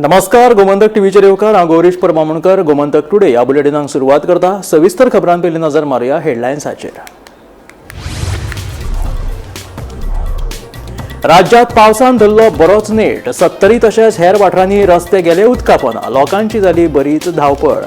नमस्कार, गोमंतक टीव्हीचेर येवकार. हांव गौरीश परबामणकर. गोमंतक टुडे ह्या बुलेटिनाक सुरवात करता. सविस्तर खबरां पयलीं नजर मारुया हेडलायन्साचेर. राज्यात पावसान धरलो बरोच नेट. सत्तरी तशेंच हेर वाठारांनी रस्ते गेले उदकापोना. लोकांची जाली बरीच धांवपळ.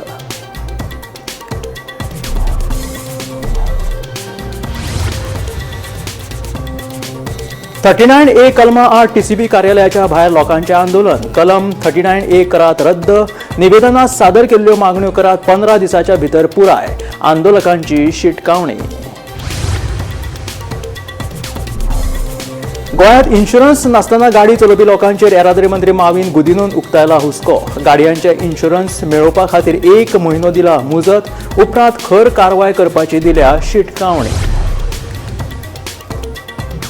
39A कलमा आड टीसीबी कार्यालयाच्या भायर लोकांचें आंदोलन. कलम 39A करात रद्द. निवेदनात सादर केल्ल्यो मागण्यो करात 15 दिसाच्या भितर पुराय, आंदोलकांची शिटकावणी. गोंयांत इन्शुरन्स नासतना गाडी चलोवपी लोकांचेर येरादारी मंत्री माविन गुदिनोन उक्तायला हुस्को. गाडयांचे इन्शुरन्स मेळोवपा खातीर एक म्हयनो दिला मुजत, उपरांत खर कारवाय करपाची दिल्या शिटकावणी.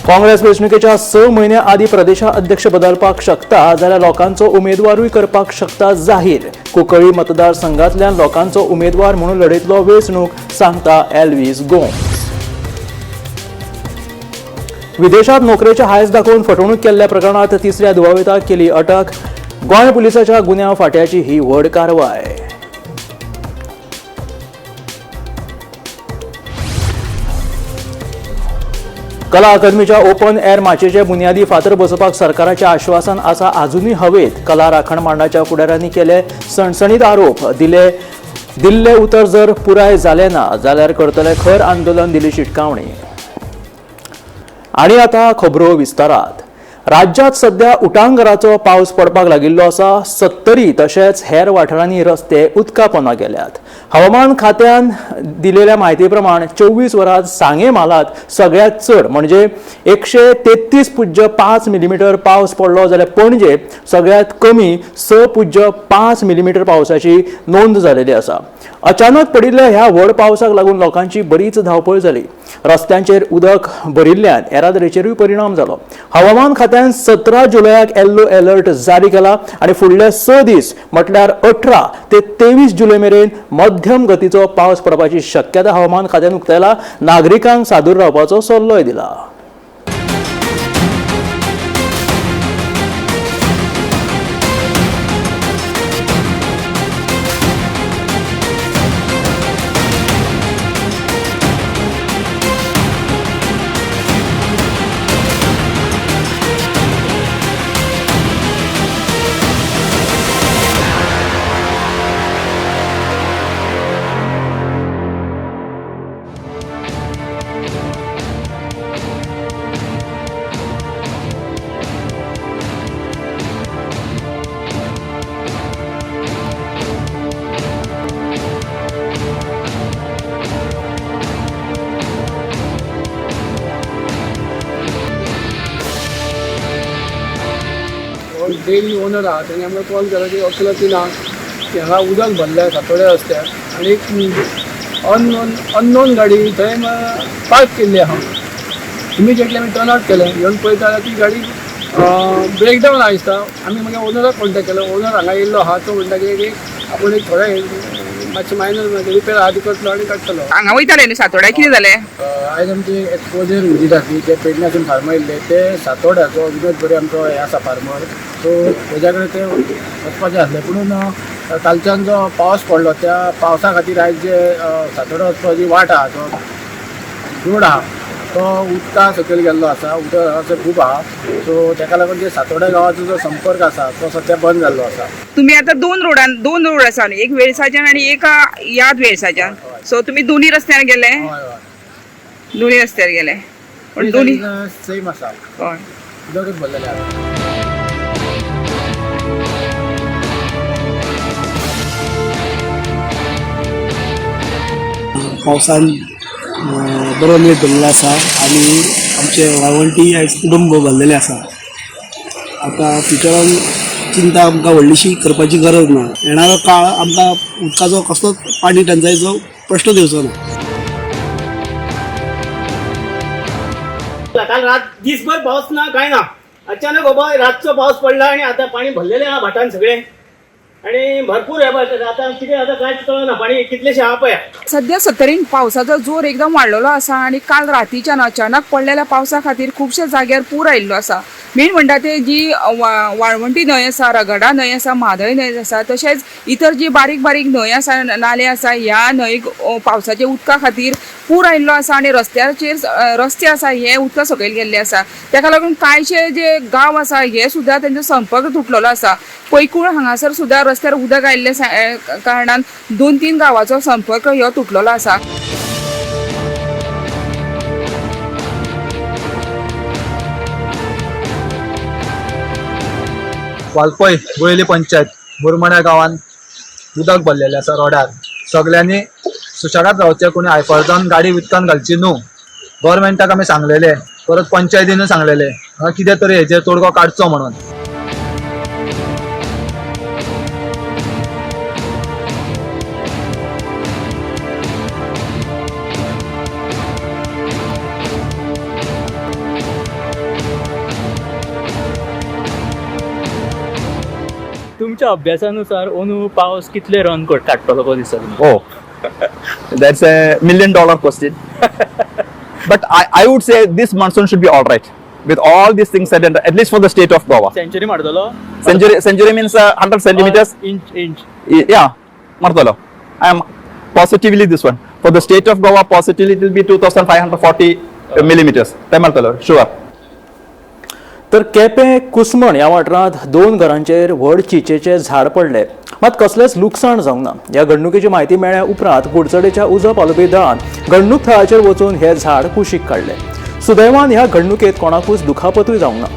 काँग्रेस वेंचणुकेच्या 6 म्हयन्या आदीं प्रदेशाध्यक्ष बदलपाक शकता, जाल्यार लोकांचो उमेदवारूय करपाक शकता जाहीर. कुंकळी मतदारसंघांतल्यान लोकांचो उमेदवार म्हणून लढयतलो वेंचणूक, सांगता एल्वीस गोम्स. विदेशात नोकरेचे हायस दाखोवन फटवणूक केल्ल्या प्रकरणात तिसऱ्या दुबाविताक केली अटक. गोंय पुलिसाच्या गुन्यांव फांट्याची ही व्हड कारवाय. कला अकादमीच्या ओपन एअर माचयेचे बुन्यादी फातर बसोवपाक सरकाराचें आश्वासन आसा आजुनूय हवेत. कला राखण मांडाच्या फुडाऱ्यांनी केले सणसणीत आरोप. दिले दिल्ले उतर जर पुराय जालें ना जाल्यार करतले खर आंदोलन, दिली शिटकावणी. आणि आता खबरो विस्तारात. राज्यात सध्या उटांगराचो पावस पडपाक लागिल्लो आसा. सत्तरी तशेंच हेर वाठारांनी रस्ते उदका पोंदा गेल्यात. हवामान खात्यान दिलेल्या म्हायती प्रमाण 24 वरांत सांगे म्हालांत सगळ्यांत चड म्हणजे 133.5 मिलीमिटर पावस पडलो, जाल्यार पणजे सगळ्यांत कमी 6.5 मिलीमिटर पावसाची नोंद जालेली आसा. अचानक पडिल्ल्या ह्या व्हड पावसाक लागून लोकांची बरीच धांवपळ जाली. रस्त्यांचेर उदक भरिल्ल्यान येरादारीचेरूय परिणाम जालो. हवामान खात्यान 17 जुलयाक येल्लो अलर्ट जारी केला आनी फुडले 6 दीस म्हटल्यार 18 ते 23 जुलय मेरेन मध्यम गतीचो पावस पडपाची शक्यता हवामान खात्यान उक्तायला. नागरिकांक सादूर रावपाचो सल्लोय दिला. डेली ओनर आहा तेणी आमकां कॉल केलो की असलो की ना की हांगा उदक भरलें सातोड्या रस्त्यार आनी एक अननोन अननोन गाडी थंय पार्क केल्ली आहा. इमिजिएटली आमी टर्न आवट केलें. येवन पळयता जाल्यार ती गाडी ब्रेकडावन आहा दिसता. आमी मागीर ओनराक कॉन्टेक्ट केलो. ओनर हांगा येयल्लो आहा. तो म्हणटा की आपूण एक थोडे मातशें मायनर रिपेर आहा ती करतलो आनी काडटलो. हांगा वयताले न्ही सातोड्या, कितें जालें? आयज आमची एक्सपोजर विजीट आसली. ते पेडण्यासून फार्मर येयल्ले. ते सातोड्याचो विनोद बरे आमचो हे आसा फार्मर, सो तेज्या कडेन ते वचपाचें आसलें. पुणून कालच्यान जो पावस पडलो त्या पावसा खातीर आयज जे सातोड्या वचपाची वाट आहा, जो रोड आहा तो उदका सकयल गेल्लो आसा. उदक हांगासर खूब आहा. सो तेका लागून जे सातोड्या गांवाचो जो संपर्क आसा तो सद्या बंद जाल्लो आसा. तुमी आतां दोन रोडान, दोन रोड आसा न्ही, एक वेळसाच्यान आनी एक याद वेळसाच्यान. सो तुमी दोनी रस्त्यार गेले? हय हय. दोनी रस्त्यार गेले, पण दोनी सेम आसा. हय. उदकच भरलेलें आसा. पावसान बरो नेट धरलेलो आसा आनी आमचे वाळवंटी आयज कुटुंब भरलेलें आसा. आतां फ्युचरान चिंता आमकां व्हडलीशी करपाची गरज ना. येणारो काळ आमकां उदकाचो कसलोच पाणी टंचाईचो प्रश्न येवचो ना. काल रात दिसभर पावस ना, काय ना, अचानक बाबा रातचो पावस पडला आणि आता पाणी भरलेले हा भाटान सगळे. आनी भरपूर हे पळय आतां कितें जाता कांयच कळना, पाणी कितलेशें आहा पळय. सध्या सत्तरीन पावसाचो जोर एकदम वाडलेलो आसा आनी काल रातीच्यान अचानक पडलेल्या पावसा खातीर खुबश्या जाग्यार पूर आयिल्लो आसा. मेन म्हणटा ते जी वाळवंटी न्हंय आसा, रगडा न्हंय आसा, म्हादय न्हंय आसा, तशेंच इतर जी बारीक बारीक न्हंय आसा, नाले आसा, ह्या न्हंयक पावसाच्या उदका खातीर पूर आयिल्लो आसा आनी रस्त्याचेर रस्ते आसा हे उदका सकयल गेल्ले आसा. ताका लागून कांयशे जे गांव आसा हे सुद्दां तेंचो संपर्क तुटलेलो आसा. पैकूळ हांगासर सुद्दां रस्त्यार उदक आयिल्ले कारणान 2-3 गांवाचो संपर्क ह्यो तुटलेलो आसा. वाळपय गुळेली पंचायत मुरमण्या गांवांत उदक भरलेलें आसा रोडार. सगल्यांनी सुशेगाद रावचें, कोणी आयफोर्जान गाडी उदकान घालची न्हू. गव्हर्मेंटाक आमी सांगलेले, परत पंचायतीनूय सांगलेले कितें तरी हेजेर तोडगो काडचो म्हणून. तुमच्या अभ्यासानुसार अंदू पावस कितले रन काडटलो कसो दिसता तुमकां? Oh, that's a $1 million question. But I would say this monsoon should be all right with all these things said, and at least for the state of Goa. Century मारतलो? Century means 100 centimeters. Inch. Yeah, martalo. I am positively this one. For the state of Goa, positively it will be 2,540 millimeters. Martalo, sure. तर केपें कुसमण ह्या वाठारांत 2 घरांचेर व्हड चिंचेचें झाड पडलें, मात कसलेंच लुकसाण जावंक ना. ह्या घडणुकेची म्हायती मेळ्ळ्या उपरांत कुडचडेच्या उजो पालोवपी दळान घडणूक थळाचेर वचून हें झाड कुशीक काडलें. सुदैवान ह्या घडणुकेंत कोणाकूच दुखापतूय जावंक ना.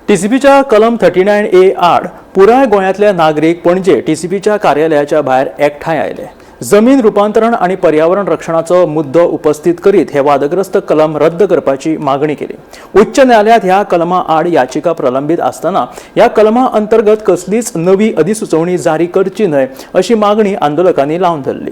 टीसीपीच्या कलम 39A आड पुराय गोंयांतले नागरीक पणजे टीसीपीच्या कार्यालयाच्या भायर एकठांय आयले. जमीन रुपांतरण आनी पर्यावरण रक्षणाचो मुद्दो उपस्थित करीत हे वादग्रस्त कलम रद्द करपाची मागणी केली. उच्च न्यायालयात ह्या कलमा आड याचिका प्रलंबीत आसतना ह्या कलमा अंतर्गत कसलीच नवी अधिसुचोवणी जारी करची न्हय अशी मागणी आंदोलकांनी लावन धरली.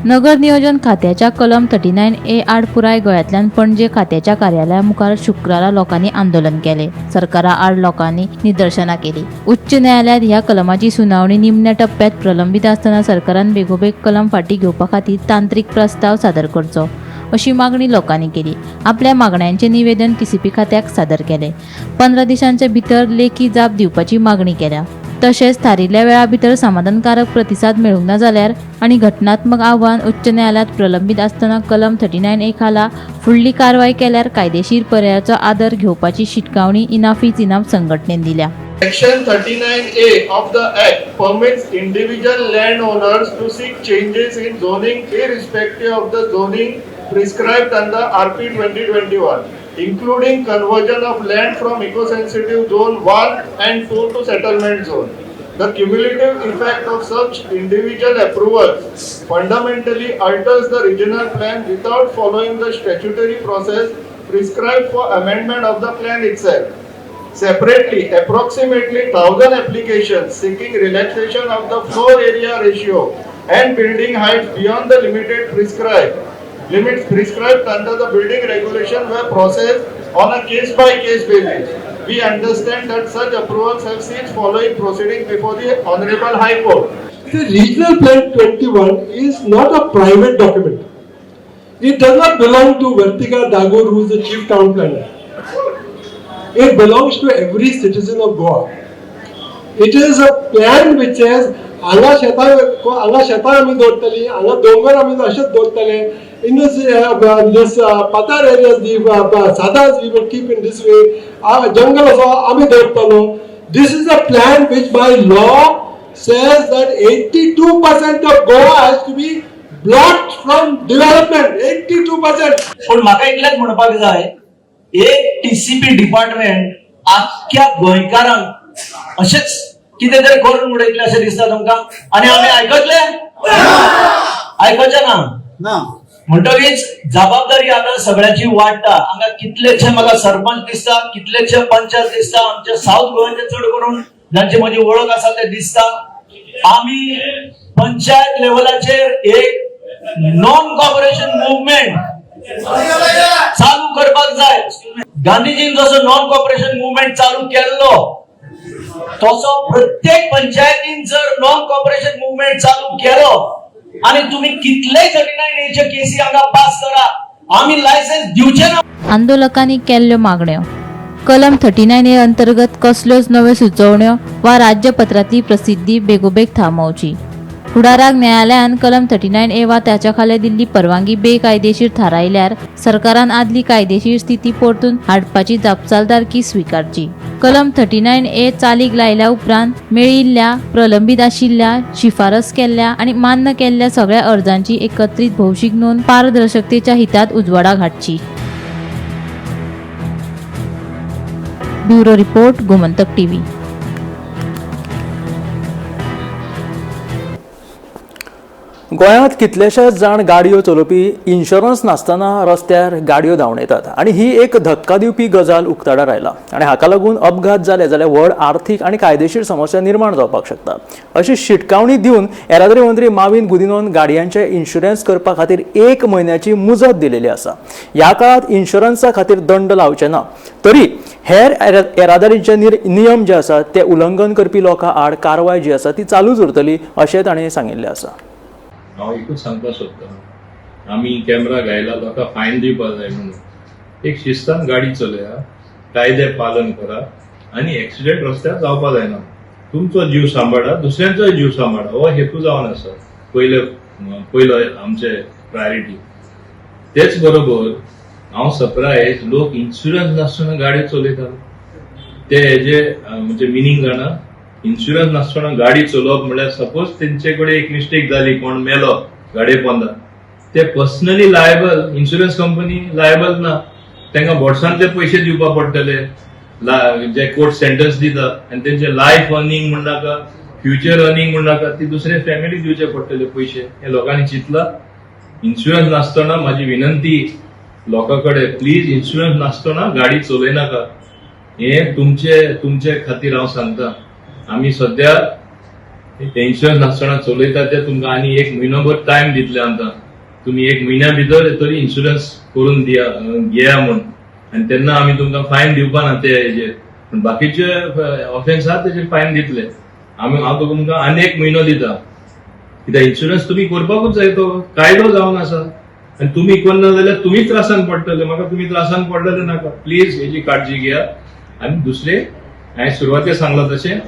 नगर नियोजन खात्याच्या कलम 39A आड पुराय गोंयांतल्यान पणजे खात्याच्या कार्यालया मुखार शुक्रारा लोकांनी आंदोलन केले. सरकारा आड लोकांनी निदर्शनां केली. उच्च न्यायालयात ह्या कलमाची सुनावणी निमण्या टप्प्यात प्रलंबीत आसतना सरकारान बेगोबेग कलम फाटीं घेवपा खातीर तांत्रीक प्रस्ताव सादर करचो अशी मागणी लोकांनी केली. आपल्या मागण्यांचे निवेदन टीसीपी खात्याक सादर केले. 15 दिसांचे भितर लेखी जाप दिवपाची मागणी केल्या. तशेंच थारिल्ल्या वेळा भितर समाधानकारक प्रतिसाद मेळूंक ना जाल्यार आनी घटनात्मक आव्हान उच्च न्यायालयात प्रलंबीत आसतना कलम 39A खाला फुडली कारवाय केल्यार कायदेशीर पर्यायाचो आदर घेवपाची शिटकावणी इनाफ is enough संघटनेन दिल्या. Section 39A of the Act permits individual landowners to seek changes in zoning irrespective of the zoning prescribed under RP 2021, including conversion of land from eco-sensitive zone 1 and 2 to settlement zone. The cumulative effect of such individual approvals fundamentally alters the regional plan without following the statutory process prescribed for amendment of the plan itself. Separately, approximately 1,000 applications seeking relaxation of the floor area ratio and building heights beyond the limits prescribed under the building regulation were processed on a case-by-case basis. We understand that such approvals have ceased following proceedings before the Honorable High Court. The Regional Plan 21 is not a private document. It does not belong to Vertika Dagur, who is the chief town planner. It belongs to every citizen of Goa. It is a plan which says, हांगा शेतां आमी दवरतली, हांगा दोंगर आमी अशेंच दवरतले. In this this patar areas, the sadas we will keep in this way. Jungle आसा आमी दवरतलो. This is a plan which by law says that 82% of Goa has to be blocked from development. 82%. पूण म्हाका इतलेंच म्हणपाक जाय, एक TCP department आख्ख्या गोंयकारांक अशेंच कितें तरी करून उडयतलें अशें दिसता तुमकां. आनी आमी आयकतले? आयकचें ना. म्हणटकीच जबाबदारी आतां सगळ्याची वाडटा. हांगा कितलेशे म्हाका सरपंच दिसता, कितलेशे पंचायत दिसता, आमच्या साऊथ गोव्याचे चड करून जांची म्हजी वळख आसा ते दिसता. आमी पंचायत लेवलाचेर एक नॉन कॉपरेशन मुवमेंट चालू करपाक जाय. गांधीजीन जसो नॉन कॉपरेशन मुवमेंट चालू केल्लो तसो प्रत्येक पंचायतीन जर नॉन कॉपरेशन मुवमेंट चालू केलो आणि तुम्ही कितलेय 39 ए केसी हांगा पास करा, आमी लायसन्स दिवचे ना. आंदोलकांनी केल्ल्यो मागण्यो. कलम 39 ए अंतर्गत कसल्योच नव्यो सुचोवण्यो वा राज्यपत्रांतली प्रसिद्धी बेगोबेग थांबोवची. फुडाराक न्यायालयान कलम 39 ए वा ताच्या खाला दिल्ली परवानगी बेकायदेशीर थारायल्यार सरकारान आदली कायदेशीर स्थिती परतून हाडपाची जापसालदारकी स्विकारची. कलम 39 ए चालीक लायल्या उपरांत मेळिल्ल्या, प्रलंबीत आशिल्ल्या, शिफारस केल्ल्या आनी मान्य केल्ल्या सगळ्या अर्जांची एकत्रीत भौशीक नोंद पारदर्शकतेच्या हितांत उजवाडाक हाडची. Bureau report, Gomantak TV. गोंयांत कितलेशेच जाण गाडयो चलोवपी इन्शुरन्स नासतना रस्त्यार गाडयो धांवडयतात आनी ही एक धक्का दिवपी गजाल उक्ताडार आयला आनी हाका लागून अपघात जाले जाल्यार व्हड आर्थीक आनी कायदेशीर समस्या निर्माण जावपाक शकता, अशी शिटकावणी दिवन येरादारी मंत्री माविन गुदिनोन गाडयांचे इन्शुरन्स करपा खातीर एक म्हयन्याची मुजत दिलेली आसा. ह्या काळांत इन्शुरन्सा खातीर दंड लावचे ना, तरी हेर येरादारीचे नियम जे आसात ते उल्लंघन करपी लोकां आड कारवाय जी आसा ती चालूच उरतली अशें ताणें सांगिल्लें आसा. हांव एकूच सांगपाक सोदतां, आमी कॅमेरा घायला लोकांक फायन दिवपाक जाय म्हणून. एक शिस्तान गाडी चलया, कायदे पालन करा आनी एक्सिडेंट रस्त्यार जावपा जायना. तुमचो जीव सांबाळा, दुसऱ्यांचोय जीव सांबाळा, हो हेतू जावन आसा पयले पयलो आमचे प्रायोरिटी. तेच बरोबर हांव सरप्रायज, लोक इन्शुरन्स नासतना गाडी चलयतात. ते हेजे म्हणजे मिनींग जाणा? इन्शुरन्स नासतना गाडी चलोवप म्हणल्यार सपोज तेंचे कडेन एक मिस्टेक जाली, कोण मेलो गाडये पोंदा, ते personally liable, insurance company liable ना. तांकां बोल्सांतले पयशे दिवपा पडटले, जे कोर्ट सेंटन्स दिता, आनी तेंचे लायफ अर्निंग म्हणनाका, फ्युचर अर्निंग म्हणनाका, ती दुसरे फॅमिलीक दिवचे पडटले पयशे. हे लोकांनी चिंतला? इन्शुरन्स नासतना, म्हाजी विनंती लोकां कडेन, प्लीज इन्शुरन्स नासतना गाडी चलयनाका. हे तुमचे तुमचे खातीर हांव सांगता. आमी सद्या इन्शुरन्स नासतना चलयता ते तुमकां आनी एक म्हयनोभर टायम दितले आमकां. तुमी एक म्हयन्या भितर तरी इन्शुरन्स करून दिया, घेया म्हूण, आनी तेन्ना आमी तुमकां फायन दिवपा ना ते हेजेर, पूण बाकीचे ऑफेन्स आहा तेजेर फायन दितले आमी. हांव तुमकां आनी एक म्हयनो दिता, कित्याक इन्शुरन्स तुमी करपाकूच जाय, तो कायदो जावन आसा. आनी तुमी करना जाल्यार तुमी त्रासान पडटले, म्हाका तुमी त्रासान पडलेले नाका. प्लीज हेजी काळजी घेया. आनी दुसरें, हांवें सुरवातेक सांगलां तशें,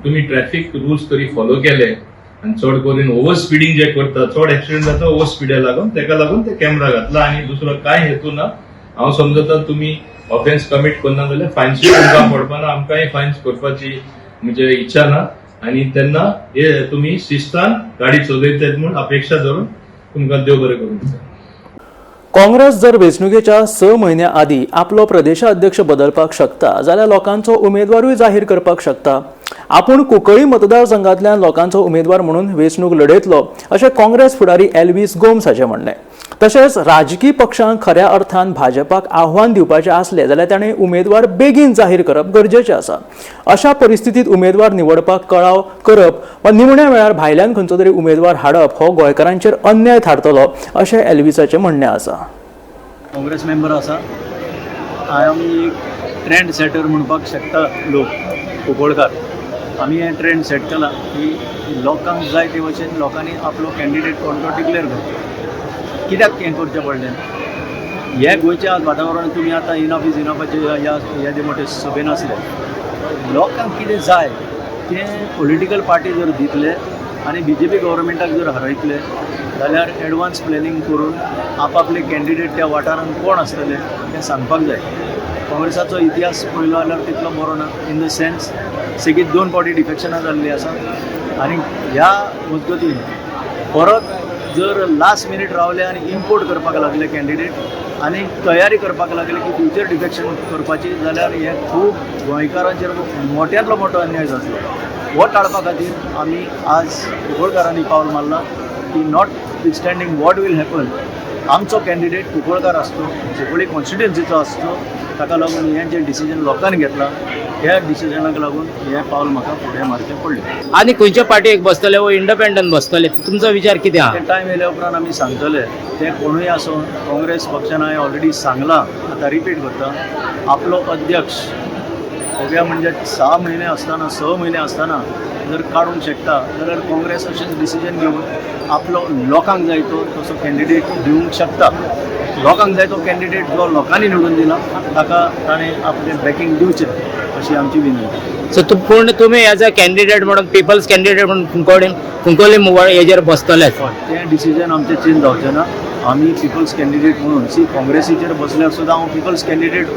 तुमी ट्रॅफिक रुल्स तरी फॉलो केले आनी चड करून ओवर स्पिडींग जे करता, चड एक्सिडंट जाता ओवर स्पिडा लागून, तेका लागून ते कॅमेरा घातला आनी दुसरो कांय हेतू ना. हांव समजता, तुमी ऑफेन्स कमीट करना जाल्यार फायन्सूय तुमकां पडपाना, आमकांय फायन्स करपाची म्हणजे इच्छा ना. आनी तेन्ना हे तुमी शिस्तान गाडी चलयतात म्हूण अपेक्षा धरून तुमकां देव बरें करूं दिता. काँग्रेस जर वेंचणुकेच्या 6 म्हयन्या आदीं आपलो प्रदेशाध्यक्ष बदलपाक शकता जाल्यार लोकांचो उमेदवारूय जाहीर करपाक शकता. आपूण कुंकळी मतदारसंघांतल्यान लोकांचो उमेदवार म्हणून वेंचणूक लढयतलो अशें काँग्रेस फुडारी एल्वीस गोम्स हाचें म्हणणें. तशेंच राजकी पक्षांक खऱ्या अर्थान भाजपाक आव्हान दिवपाचें आसलें जाल्यार ताणें उमेदवार बेगीन जाहीर करप गरजेचें आसा. अशा परिस्थितींत उमेदवार निवडपाक कळाव करप वा निमण्या वेळार भायल्यान खंयचो तरी उमेदवार हाडप हो गोंयकारांचेर अन्याय थारतलो अशें एल्विसाचें म्हणणें आसा. काँग्रेस मेंबर आसा. आमी एक ट्रेंड सेटर म्हणपाक शकता लोक. कुंकळकार आमी हें ट्रेंड सेट केलां की लोकांक जाय ते भशेन लोकांनी आपलो कॅन्डिडेट कोण तो डिक्लेअर करचो. कित्याक हें करचें पडलें? हे गोंयच्या आज वातावरण, तुमी आतां इनफ is इनफाचे ह्या येदे मोठे सभेन आसले. लोकांक कितें जाय तें पॉलिटिकल पार्टी जर दितले आनी बीजेपी गव्हर्मेंटाक जर हरयतले जाल्यार एडवान्स प्लॅनिंग करून आपापले कॅन्डिडेट त्या वाठारांत कोण आसतले तें सांगपाक जाय. काँग्रेसाचो इतिहास पळयलो जाल्यार तितलो बरो ना, इन the sense सेगीत दोन फावटी डिफेक्शनां जाल्लीं आसा. आनी ह्या मजगतीं परत जर लास्ट मिनीट रावले आनी इम्पोर्ट करपाक लागले कॅन्डिडेट आनी तयारी करपाक लागले की फ्युचर डिफेक्शन करपाची, जाल्यार हें खूब गोंयकारांचेर मोट्यांतलो मोठो अन्याय जातलो. हो टाळपा खातीर आमी आज कुंकळकारांनी पावल मारलां. की notwithstanding what will happen, आमचो कॅन्डिडेट कुंकळकार आसचो, चिकोळी कॉन्स्टिट्युएन्सीचो आसचो. ताका लागून हें जें डिसिजन लोकांनी घेतलां ह्या डिसिजनाक लागून हें पावल म्हाका फुडें मारचें पडलें. आनी खंयच्या पार्टीक बसतले वो इंडिपेंडंट बसतले, तुमचो विचार कितें आहा? ते टायम येयल्या उपरांत आमी सांगतले. ते कोणूय आसूं, काँग्रेस पक्षान हांवें ऑलरेडी सांगलां, आतां रिपीट करता, आपलो अध्यक्ष अवघ्या म्हणजे 6 म्हयने आसतना, 6 म्हयने आसतना जर काडूंक शकता जाल्यार काँग्रेस अशेंच डिसिजन घेवन आपलो लोकांक जाय तो तसो कॅन्डिडेट दिवंक शकता. लोकांक जाय तो कॅन्डिडेट जो लोकांनी निवडून दिला ताका ताणें आपलें बॅकींग दिवचें अशी आमची विनंती. सो पूण तुमी एज अ कॅन्डिडेट म्हणून, पिपल्स कॅन्डिडेट म्हणून कुंकळ्ळी हेजेर बसतलेच? तें डिसिजन आमचें चेंज जावचें ना. आमी पिपल्स कॅन्डिडेट म्हणून सी काँग्रेसीचेर बसल्यार सुद्दां हांव people's candidate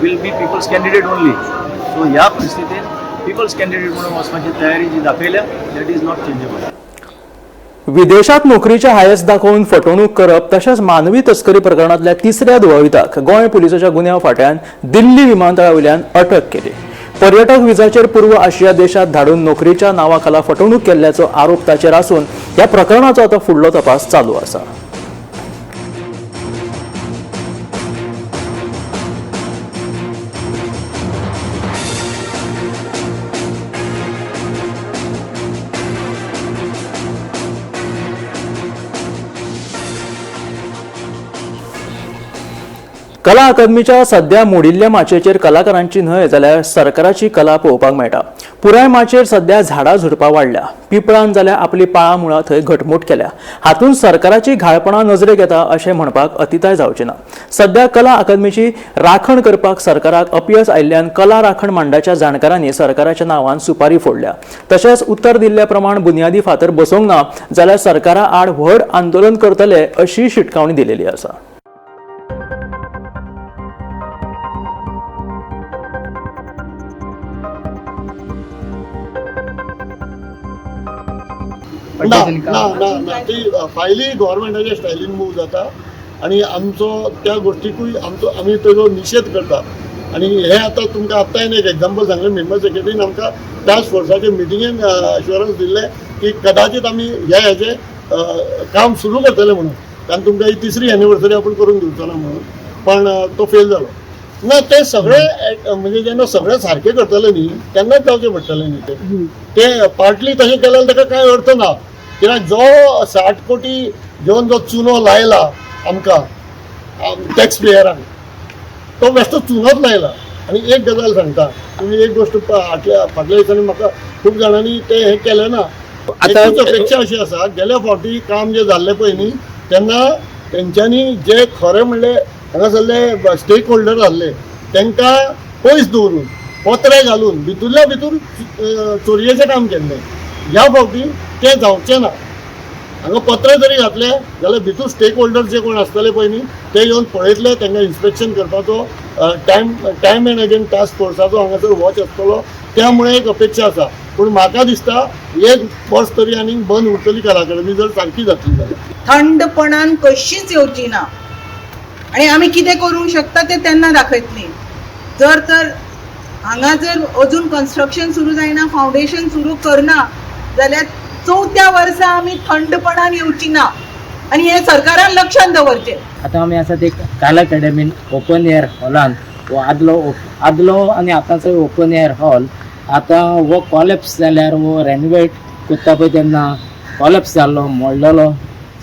will be people's candidate only. So ह्या परिस्थितीन पिपल्स कॅन्डिडेट म्हणून वचपाची तयारी जी दाखयल्या that is not changeable. विदेशात नोकरीचे हायस दाखोवन फटवणूक करप तशेंच मानवी तस्करी प्रकरणांतल्या तिसऱ्या दुबाविताक गोंय पुलिसाच्या गुन्यांव फांट्यान दिल्ली विमानतळा वयल्यान अटक केली. पर्यटक विजाचेर पूर्व आशिया देशात धाडून नोकरीच्या नांवा खाला फटवणूक केल्ल्याचो आरोप ताचेर आसून ह्या प्रकरणाचो आतां फुडलो तपास चालू आसा. कला अकादमीच्या सध्या मोडिल्ल्या माचयेचेर कलाकारांची न्हय जाल्यार सरकाराची कला पळोवपाक मेळटा. पुराय माचयेर सध्या झाडां झुडपां वाडल्या, पिंपळान जाल्यार आपली पाळां मुळां थंय घटमूट केल्या. हातूंत सरकाराची घाळपणां नजरेक येता अशें म्हणपाक अतिताय जावची ना. सध्या कला अकादमीची राखण करपाक सरकाराक अपयस आयिल्ल्यान कला राखण मंडळाच्या जाणकारांनी सरकाराच्या नांवान सुपारी फोडल्या. तशेंच उत्तर दिल्ल्या प्रमाण बुन्यादी फातर बसोवंक ना जाल्यार सरकारा आड व्हड आंदोलन करतले अशी शिटकावणी दिलेली आसा. ना ना ना ना, ती फायली गव्हर्मेंटाच्या स्टायलीन मूव जाता आनी आमचो त्या गोष्टीकूय आमचो आमी तेजो निशेध करता. आनी हे आतां तुमकां आत्तां एक एग्जाम्पल सांगलें, मेंबर सेक्रेटरीन आमकां टास्क फोर्साचे मिटिंगेन एश्योरन्स दिल्लें की कदाचित आमी ह्या हेजें काम सुरू करतले म्हणून, कारण तुमकां ही तिसरी एनिवर्सरी आपूण करून दिवचो ना म्हणून, पण तो फेल जालो. ना ते सगळे म्हणजे जेन्ना सगळे सारके करतले न्ही तेन्नाच जावचें पडटलें न्ही. ते पार्टली तशें केल्यार ताका कांय अर्थ ना, कित्याक जो 60 कोटी घेवन जो चुनो लायला आमकां टॅक्स पेयरांक, तो बेश्टो चुनोच लायला. आनी एक गजाल सांगता तुमी, एक गोश्ट फाटल्या दिसांनी म्हाका खूब जाणांनी ते हें केलें ना. आतां अपेक्षा अशी आसा, गेल्या फावटी काम जें जाल्लें पळय न्ही तेन्ना तेंच्यांनी जे खरें म्हणलें हांगासरले स्टेक होल्डर आहले तांकां पयस दवरून पत्रे घालून भितूरल्या भितूर चोरयेचें काम केल्लें. ह्या फावटी तें जावचें ना. हांगा पत्रे जरी घातले जाल्यार भितूर स्टेक होल्डर जे कोण आसतले पळय न्ही ते येवन पळयतले, तांकां इन्स्पेक्शन करपाचो टायम एंड अगेन टास्क फोर्साचो हांगासर वॉच आसतलो. त्यामुळे एक अपेक्षा आसा, पूण म्हाका दिसता एक वर्स तरी आनी बंद उरतली कला अकादमी जर सारकी जातली जाल्यार. थंडपणान कशीच येवची ना आनी आमी कितें करूंक शकता तें तेन्ना दाखयतली. जर तर हांगा जर अजून कन्स्ट्रक्शन सुरू जायना, फावंडेशन सुरू करना जाल्यार 4थ्या वर्सा आमी थंडपणान येवची ना आनी हें सरकारान लक्षांत दवरचें. आतां आमी आसा ते कला अकॅडमीन ओपन एअर हॉलान, हो आदलो आनी आतांचो ओपन एअर हॉल आतां हो कॉलेप्स जाल्यार हो रेनोवेट करता पळय तेन्ना कॉलेप्स जाल्लो, मोडलेलो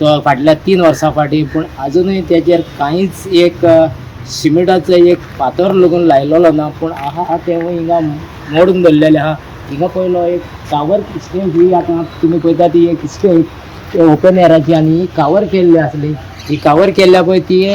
तो फाटल्या 3 वर्सां फाटीं, पूण आजुनूय तेजेर कांयच एक सिमेंटाचो एक फातर लागून लायलेलो ना. पूण आहा तें हिंगा मोडून दवरलेलें आहा. हिंगा पयलो एक कावर स्टेज ही आतां तुमी पळयता ती एक स्टेज ओपन एअराची आनी ही कावर केल्ली आसली. ही कावर केल्ल्या पळय ती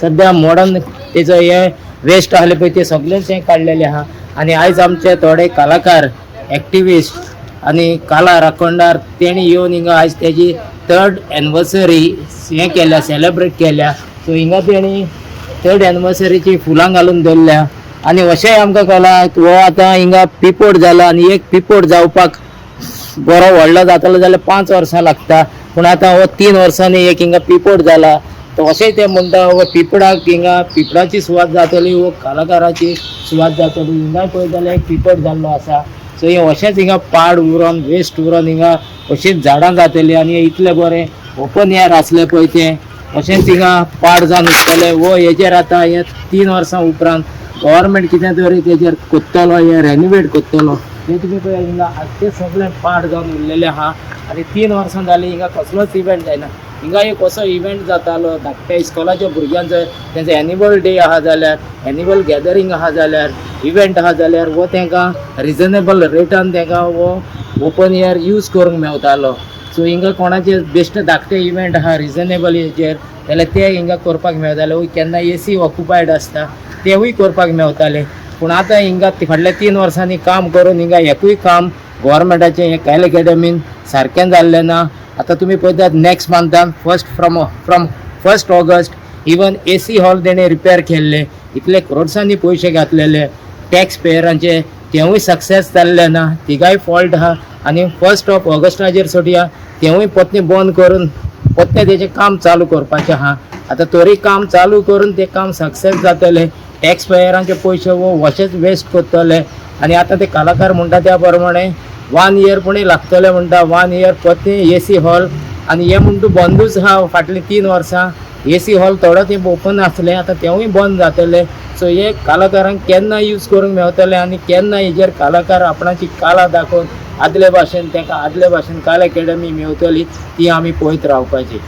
सद्या मोडन तेजो हे वेस्ट आहले पळय ते सगळें तें काडलेलें आहा. आनी आयज आमचे थोडे कलाकार, एक्टिविस्ट आनी कला राखणदार तेणी येवन हिंगा आयज तेजी 3rd anniversary हें केल्या, सेलेब्रेट केल्या. सो हिंगा तेणी 3rd एनिवर्सरीची फुलां घालून दवरल्या. आनी अशेंय आमकां कळ्ळां हो आतां हिंगा पिपोट जाला आनी एक पिपोट जावपाक बरो व्हडलो जातलो जाल्यार 5 वर्सां लागता, पूण आतां हो 3 वर्सांनी एक हिंगा पिपोट जाला. तो अशेंय ते म्हणटा हो पिपडाक हिंगा पिपडाची सुवात जातली, हो कलाकाराची सुवात जातली. हिंगा पळयत जाल्यार एक पिपोट जाल्लो आसा. सो हें अशेंच हिंगा पाड उरोन वेस्ट उरोन हिंगा अशीच झाडां जातली आनी इतलें बरें ओपन एयर आसलें पळय तें अशेंच हिंगा पाड जावन उरतलें. वो हेजेर आतां हे 3 वर्सां उपरांत गव्हर्मेंट कितें तरी तेजेर कोत्तलो, हें रेनोवेट कोत्तलो. हें तुमी पळय हिंगा आख्खें सगळें पाड जावन उरलेलें आहा आनी 3 वर्सां जालीं हिंगा कसलोच इव्हेंट जायना. हिंगा एक असो इव्हेंट जातालो धाकट्या इस्कॉलाच्या भुरग्यांचो, तेंचो एन्युअल डे आहा जाल्यार, एन्युअल गॅदरींग आहा जाल्यार, इव्हेंट आहा जाल्यार वो तेंकां रिजनेबल रेटान तेंकां वो ओपन एयर यूज करूंक मेवतालो. सो हिंगा कोणाचे बेश्टे धाकटे इव्हेंट आहा रिजनेबल हेजेर जाल्यार ते हिंगा करपाक मेवताले. केन्ना एसी ऑक्युपायड आसता तेवूय करपाक मेवताले. पूण आतां हिंगा फाटल्या 3 वर्सांनी काम करून हिंगा एकूय काम गव्हर्मेंटाचें हें कायल अकॅडमीन सारकें जाल्लें ना. आतां तुमी पळयतात next मंथान first from 1 August even AC hall तेणें रिपेर केल्ले, इतले क्रोड्सांनी पयशे घातलेले टॅक्स पेयरांचे, तेवूय सक्सेस जाल्लें ना. तिगाय फॉल्ट आहा आनी 1 ऑगस्टाचेर सोडया तेवूय पोत्तें बंद करून पोत्तें तेजें काम चालू करपाचें आहा. आतां तरी काम चालू करून तें काम सक्सेस जातलें, टॅक्स पेयरांचे पयशे वो वशेच वेस्ट करतले. आनी आतां ते कलाकार म्हणटा त्या प्रमाणे 1 इयर पुणी लागतले म्हणटा, 1 इयर पोत्तें एसी हॉल आनी हें म्हणटा बंदूच आहा फाटलीं 3 वर्सां. एसी हॉल थोडो तेंप ओपन आसलें, आतां तेवूय बंद जातलें. सो हे कलाकारांक केन्ना यूज करूंक मेवतलें आनी केन्ना हेजेर कलाकार आपणाची कला दाखोवन आदले भाशेन तेका आदले भाशेन कला अकॅडमी मेवतली ती आमी पळयत रावपाची.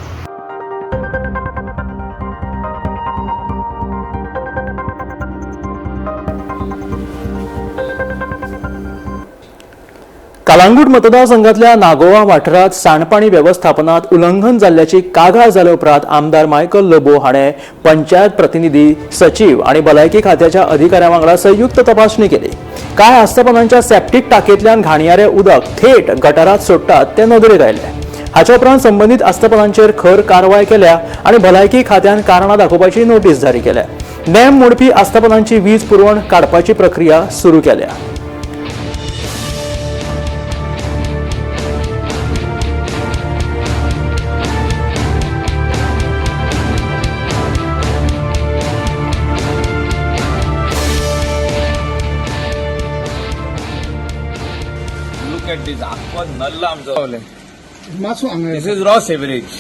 कलांगूट मतदारसंघातल्या नागोवा वाठारांत सांडपाणी वेवस्थापनात उल्लंघन जाल्ल्याची कागाळ जाल्या उपरांत आमदार मायकल लोबो हाणें पंचायत प्रतिनिधी, सचीव आनी भलायकी खात्याच्या अधिकाऱ्यां वांगडा संयुक्त तपासणी केली. कांय आस्थापनांच्या सेप्टीक टाकयेंतल्यान घाणयारें उदक थेट गटारांत सोडटात तें नदरेक आयलें. हाच्या उपरांत संबंदीत आस्थापनांचेर खर कारवाय केल्या आनी भलायकी खात्यान कारणां दाखोवपाची नोटीस जारी केल्या. नेम मोडपी आस्थापनांची वीज पुरवण काडपाची प्रक्रिया सुरू केल्या. This is raw sewerage.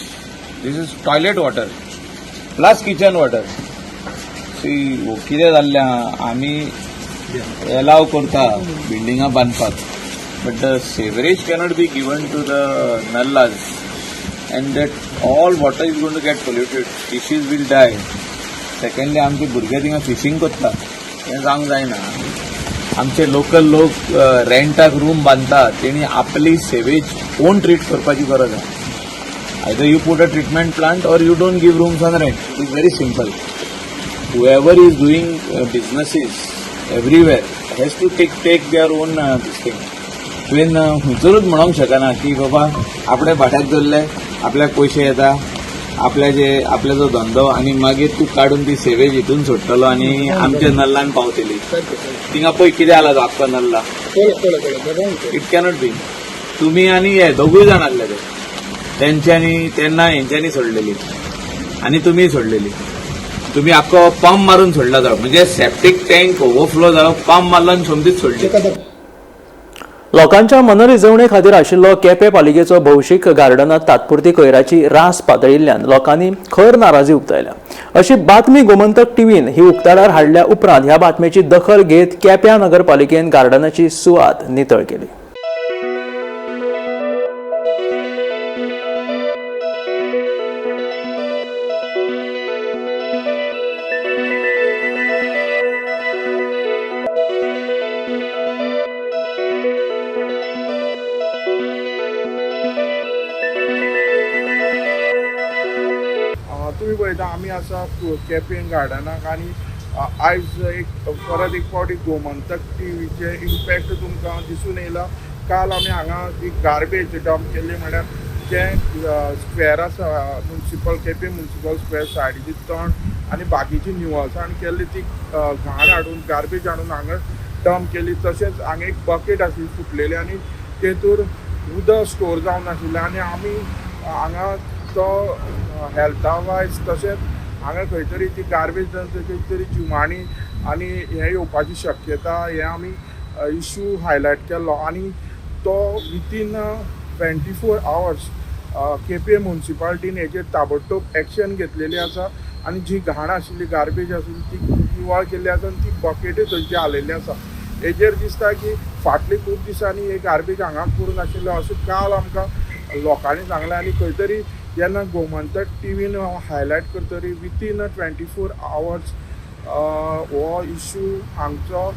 This is toilet water plus kitchen water. See, कितें जाल्लें आहा, आमी एलाव करता बिल्डिंगां बांदपाक, but the sewerage cannot be given to the nallas and that all water is going to get polluted. Fishes will die. Secondly, आमचे भुरगे थिंगा फिशींग करता, तें जावंक जायना. आमचे लोकल लोक रेंटाक रूम बांदता, तेणी आपली सेवेज ओन ट्रीट करपाची गरज आसा. Either you put a treatment plant or you don't give rooms on rent. It is very simple. Whoever is doing businesses everywhere has to take their own this thing. तुवें खंयसरूच म्हणोंक शकना की बाबा आपणे भाट्याक दवरले, आपल्याक पयशे येता, आपल्याचे आपल्याचो धंदो आनी मागीर तूं काडून ती सेवेज हितून सोडटलो आनी आमच्या नल्लान पावतली. थिंगा पळय कितें जाला तो आख्खो नल्ला. It cannot be. तुमी आनी हे दोगूय जाण आसले ते तेंच्यांनी तेन्ना हेंच्यांनी सोडलेली आनी तुमी सोडलेली. तुमी आख्खो पंप मारून सोडला तो, म्हणजे सेप्टीक टँक ओवरफ्लो जालो, पंप मारलो आनी सोमतीच सोडली. लोकांच्या मनरिजवणे खातीर आशिल्लो केपें पालिकेचो भौशीक गार्डनांत तात्पुरती कोयराची रास पातळिल्ल्यान लोकांनी खर नाराजी उक्तायल्या. अशी बातमी गोमंतक टीव्हीन ही उक्ताडार हाडल्या उपरांत ह्या बातमेची दखल घेत केप्यां नगरपालिकेन गार्डनाची सुवात नितळ केली. तुमी पळयता आमी आसा केपें गार्डनाक आनी आयज एक परत एक फावटी गोमंतक टीव्हीचे इम्पॅक्ट तुमकां दिसून येयला. काल आमी हांगा जी गार्बेज डंप केल्ली म्हळ्यार जें स्क्वेर आसा म्युनिसिपल केपें म्युनिसिपल स्क्वेर सायडीची तण आनी बाकीची निवळसाण केल्ली ती घाण हाडून गार्बेज हाडून हांगा डंप केली. तशेंच हांगा एक बकेट आशिल्ली फुटलेली आनी तेतूर उदक स्टोर जावन आशिल्लें आनी आमी हांगा तो हेल्था वायज तशेंच हांगा खंय तरी ती गार्बेज खंय तरी जिवाणी आनी हें येवपाची शक्यता हें आमी इशू हायलायट केल्लो आनी तो विथीन 24 आवर्स केपें मुन्सिपालिटीन हेजेर ताबडतोब एक्शन घेतलेली आसा आनी जी घाण आशिल्ली, गार्बेज आशिल्ली ती निवळ केल्ली आसा आनी ती बकेटूय थंयची हालयल्ली आसा. हेजेर दिसता की फाटले खूब दिसांनी हे गार्बेज हांगा करून आशिल्लो अशें काल आमकां लोकांनी सांगलें आनी खंय तरी जेन्ना गोमंतक टिवीन हायलायट करतरी विथीन 24 आवर्स हो इशू हांगचो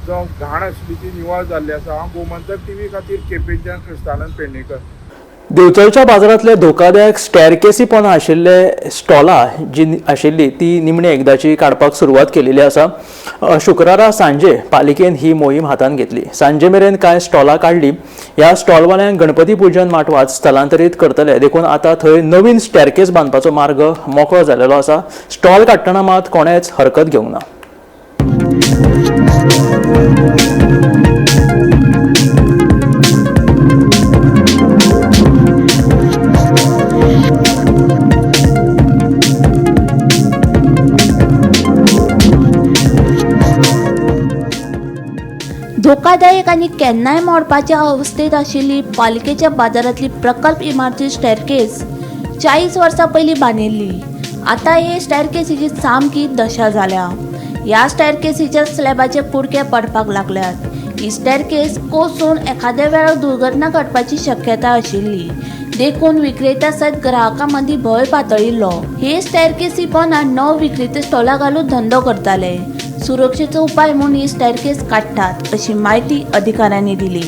जो घाण आशिल्ली ती निवळ जाल्ली आसा. हांव गोमंतक टिवी खातीर केपेंच्यान क्रिस्तानंद पेडणेकर. दिवचलच्या बाजारांतले धोकादायक स्टॅरकेसी पोना आशिल्ले स्टॉला जी आशिल्ली ती निमणे एकदाची काडपाक सुरवात केलेली आसा. शुक्रारा सांजे पालिकेन ही मोहीम हातांत घेतली. सांजे मेरेन कांय स्टॉलां काडली. ह्या स्टॉलवाल्यांक गणपती पुजन माटवात स्थलांतरीत करतले, देखून आतां थंय नवीन स्टॅरकेस बांदपाचो मार्ग मोकळो जाल्लो आसा. स्टॉल काडटना मात कोणेच हरकत घेवंक ना. धोकादायक आनी केन्नाय मोडपाच्या अवस्थेत आशिल्ली पालिकेच्या बाजारांतली प्रकल्प इमारती स्टॅरकेस 40 वर्सां पयलीं बांदिल्ली. आतां हे स्टॅरकेसीची सामकी दशा जाल्या. ह्या स्टॅरकेसीच्या स्लॅबाचे कुडके पडपाक लागल्यात. ही स्टॅरकेस कोसळून एखाद्या वेळार दुर्घटना घडपाची शक्यता आशिल्ली, देखून विक्रेत्या सयत ग्राहकां मदीं भंय पातळिल्लो. हे स्टॅरकेसी पोंदा 9 विक्रेते स्टॉलां घालून धंदो करताले. सुरक्षेचो उपाय म्हूण ही स्टॅरकेस काडटात अशी म्हायती अधिकाऱ्यांनी दिली.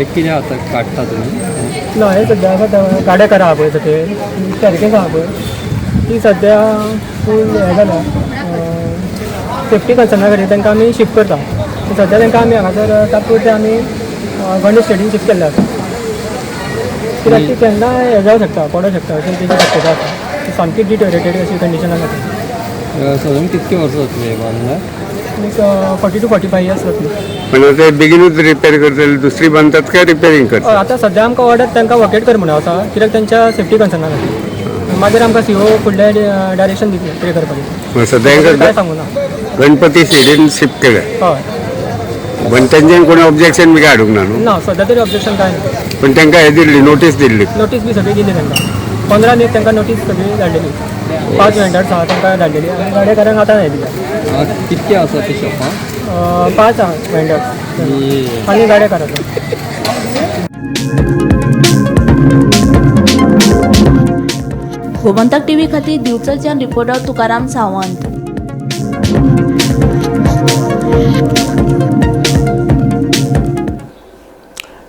एक कितें आतां काडटा तुमी? ना, हे सद्या आसा गाडेकार आहा पळय, सकयल स्टॅरकेस आहा पळय, ती सद्या फूल हें जाल्या. सेफ्टी कन्सर्ना खातीर तांकां आमी शिफ्ट करता. सद्या तांकां आमी हांगासर तात्पुरते आमी गणेश स्टेडीन शिफ्ट केल्ले आसा, कित्याक ती केन्ना हें जावं शकता, पडोंक शकता अशी तेजी शक्यता आसा. ती सामकी डिटोरेटेड अशी कंडिशनान आसा. सादारण कितके वर्सां जातली हें बांदल्यार? एक 40 to 45 years जातली. पण ते बेगीनूच रिपेर करतले, दुसरी बांदतात काय रिपेरींग करतात? आतां सद्या आमकां ऑर्डर तांकां वकेट कर म्हणून आसा, कित्याक तांच्या सेफ्टी कन्सर्ना खातीर. मागीर आमकां सीओ फुडलें डायरेक्शन दितले कितें करपाचें. सद्या काय सांगू ना. गणपती स्टेडियम शिफ्ट केलें. हय. पण तेंच्यान कोणी ऑब्जेक्शन बी काय हाडूंक ना न्हू? ना, सद्या तरी ऑब्जेक्शन काय ना. पण तांकां हें दिल्ली, नोटीस दिल्ली? नोटीस बी सगळी दिली तांकां. 15 मेक तांकां नोटीस सगळी धाडलेली. 5 वेंडर्स आहा तांकां धाडलेली आनी गाडेकारांक आतां हें दिल्या. कितके आसा ते शॉपां? 5 आहा वेंडर्स आनी गाडेकार आसा. गोमंतक टीव्ही खातीर दिवचलच्यान रिपोर्टर तुकाराम सावंत.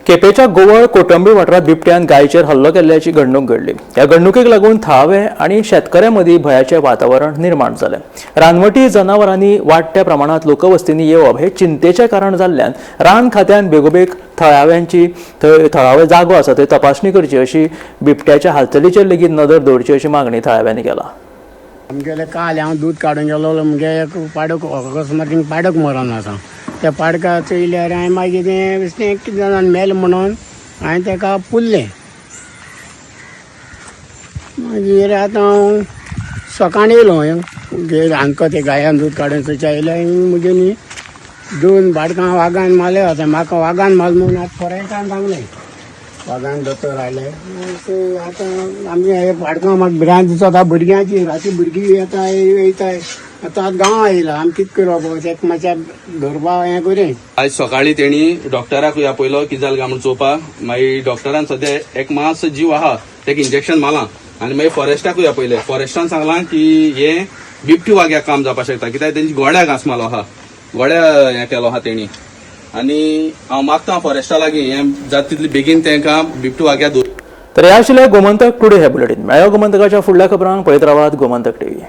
केपेच्या गोवळ कोटंबी वाठारांत बिबट्यान गायचेर हल्लो केल्ल्याची घडणूक घडली. ह्या घडणुकेक लागून थळावे आनी शेतकऱ्यां मदीं भंयाचें वातावरण निर्माण जालें. रानवटी जनावरांनी वाडट्या प्रमाणांत लोकवस्तींनी येवप हे चिंतेचें कारण जाल्ल्यान रान खात्यान बेगोबेग थळाव्यांची थळावे जागो आसा थंय तपासणी करची अशी बिबट्याच्या हालचालीचेर लेगीत नदर दवरची अशी मागणी थळाव्यांनी केला. आमगेले काल हांव दूद काडून गेलो, मुगे एक पाडक अकस्मात पाडक मरोन आसा. त्या पाडका चोयल्यार हांवें मागीर तें बेश्टें कितें जाणां मेलें म्हणून हांवें ताका पुरलें. मागीर आतां हांव सकाळीं येयलो, आमकां ते गायान दूद काडून थंयच्या येयलें. मुगे न्ही 2 पाडकां वागान मारले आतां म्हाका वागान मारलें म्हणून आतां फॉरेस्टान सांगलें. वागान दोतोर आयले. आतां आमगे हे पाडकां म्हाका भिरांत दिसता, भुरग्यांची राती भुरगीं येता वयताय. आतां गांव आयला, आमी कितें करप, तेका मातशें धरपा हें करूं. आयज सकाळीं तेणी डॉक्टराकूय आपयलो कितें जालें काय म्हूण चोवपाक. मागीर डॉक्टरान सद्या एक मास जीव आहा तेका इंजेक्शन मारलां आनी मागीर फॉरेस्टाकूय आपयलें. फॉरेस्टान सांगलां की हें बिबटी वाग्याक काम जावपाक शकता, कित्याक तेंची गोड्या घांस मारलो आहा, गोड्या हें केलो आहा तेणी. आनी हांव मागता फॉरेस्टा लागीं हें जाता तितले बेगीन तांकां बिबटी वाग्याक तर ह्या आशिल्लें गोमंतक टुडे हे बुलेटीन. मेळ्ळो गोमंतकाच्या फुडल्या खबरांक पळयत रावात गोमंतक टीव्ही.